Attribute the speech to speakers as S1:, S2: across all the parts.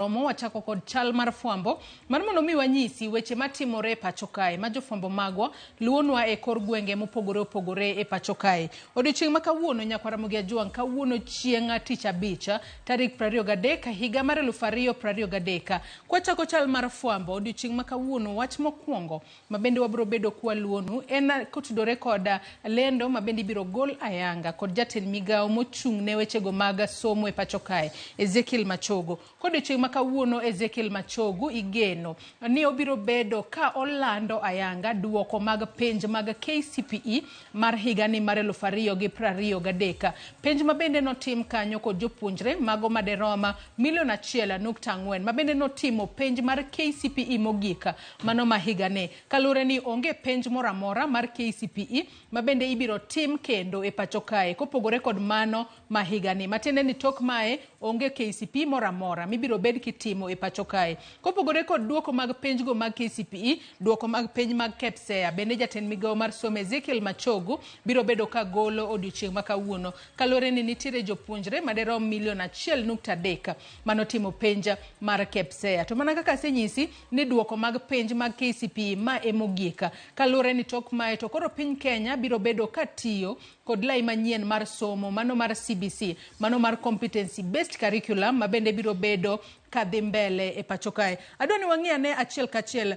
S1: Romo wachako kod chal mar fwambo mar mondo mi wanyisi weche matimore e pacho kae ma jofwambo magwa luwonwa e kor gwenge mopogore opogore e pacho kae. Odiochieng' ma kawuono nyakwar Ramogi Ajwang' kawuono chieng' tich abich tarik 23 higa mar 2023. Kwachako chal mar fwambo odiochieng' ma kawuono wach mokwongo ma bende wabiro bedo kwaluonu en kotudore kod lendo ma bende ibiro gol ayanga kod jatend migawo mochung' ne wechego mag somo e pacho kae Ezekiel Machogo. Kodiochieng' ma kawuono Ezekiel Machogu igeno ni obiro bedo ka olando ayanga duoko mag penj mag KCPE mar higani mar 2023. Penj ma bende notim kanyo kod jopuonjre mago maderom milion 1.4 ma bende notimo penj mar KCPE mogik mano ma higani. Kaluwore ni onge penj moro amora mar KCPE ma bende ibiro tim kendo e pacho kae kopogore kod mano ma higani. Matiende ni tok mae onge KCPE moro amora mibiro bed kitimo e pacho kae. Kopogore kod duoko mag penjgo mag KCPE, duoko mag penj mag KPSEA bende jatend migawo mar somo Ezekiel Machogu biro bedo ka golo odiochieng' ma kawuono. Kaluwore ni nitiere jopuonjre maderom milion 1.3 manotimo penj mar KPSEA. To mana kaka asenyisi ni duoko mag penj mag KCPE ma e mogik. Kaluwore ni tok mae to koro piny Kenya biro bedo ka tiyo kod lai manyien mar somo mano mar CBC, mano mar competency based curriculum ma bende biro bedo kadhi mbele e pacho kae. Adwa ni wang'i ane achiel kachiel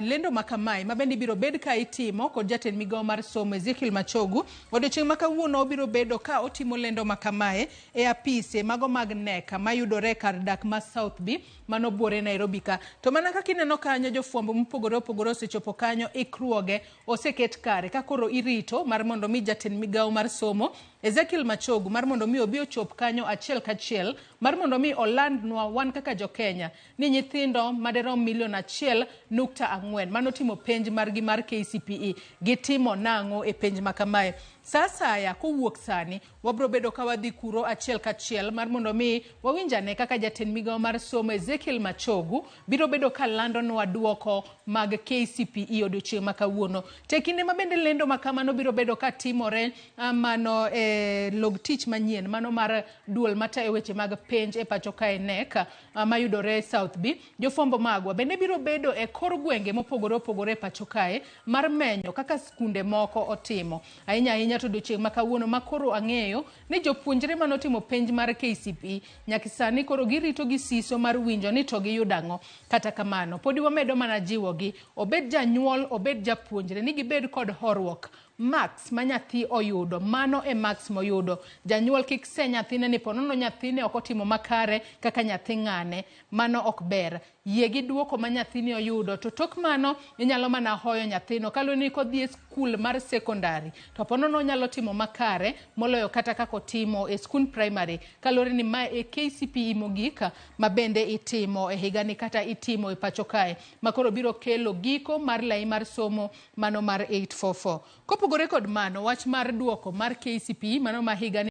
S1: lendo ma kamae ma bende ibiro bed ka itimo kod jatend migawo mar somo Ezekiel Machogu. Odiochieng' ma kawuono obiro bedo ka otimo lendo ma kamae e apise mago mag KNEC mayudore kar dak ma South B mano buore Nairobi ka. To mana kaka ineno kanyo jofwambo mopogore opogore osechopo kanyo, ikruoge oseket kare ka koro irito mar mondo mi jatend migawo mar somo Ezekiel Machogu mar mondo mi obi ochop kanyo achiel kachiel mar mondo mi olandnwa wan kaka jo-Kenya ni nyithindo maderom milion 1.4 manotimo penj margi mar KCPE gitimo nang'o e penj ma kamae. Sa asaya kowuok sani wabiro bedo ka wadhi kuro achiel kachiel mar mondo mi wawinj ane kaka jatend migawo mar somo Ezekiel Machogu biro bedo ka landonwa duoko mag KCPE odiochieng' ma kawuono. Te kinde ma bende lendo ma kamano biro bedo ka timore mano e log tich manyien mano mar duol matayo weche mag penj e pacho kae KNEC mayudore South B. Jofwambo magwa bende biro bedo e kor gwenge mopogore opogore e pacho kae mar menyo kaka skunde moko otimo. Ahinya ahinya to odiochieng' ma kawuono ma koro ang'eyo ni jopuonjre manotimo penj mar KCPE nyaka sani koro girito gi siso mar winjo ni to giyudo ang'o. Kata kamano, podi wamedo mana jiwogi, obed janyuol, obed japuonjre, ni gibed kod horuok. Marks ma nyathi oyudo, mano e marks moyudo. Janyuol kik se nyathine ni ponono nyathine ok otimo makare kaka nyathi ng'ane. Mano ok ber. Yie gi duoko ma nyathini oyudo to tok mano inyalo mana hoyo nyathino kaluwore ni kodhi e skul mar sekondari to ponono onyalo timo makare moloyo kata kaka otimo e skund primary kaluwore ni ma e KCPE mogik ma bende itimo e higani kata itimo e pacho kae ma koro biro kelo giko mar lai mar somo mano mar 844. Kopogore kod mano, wach mar duoko mar KCPE mano ma higani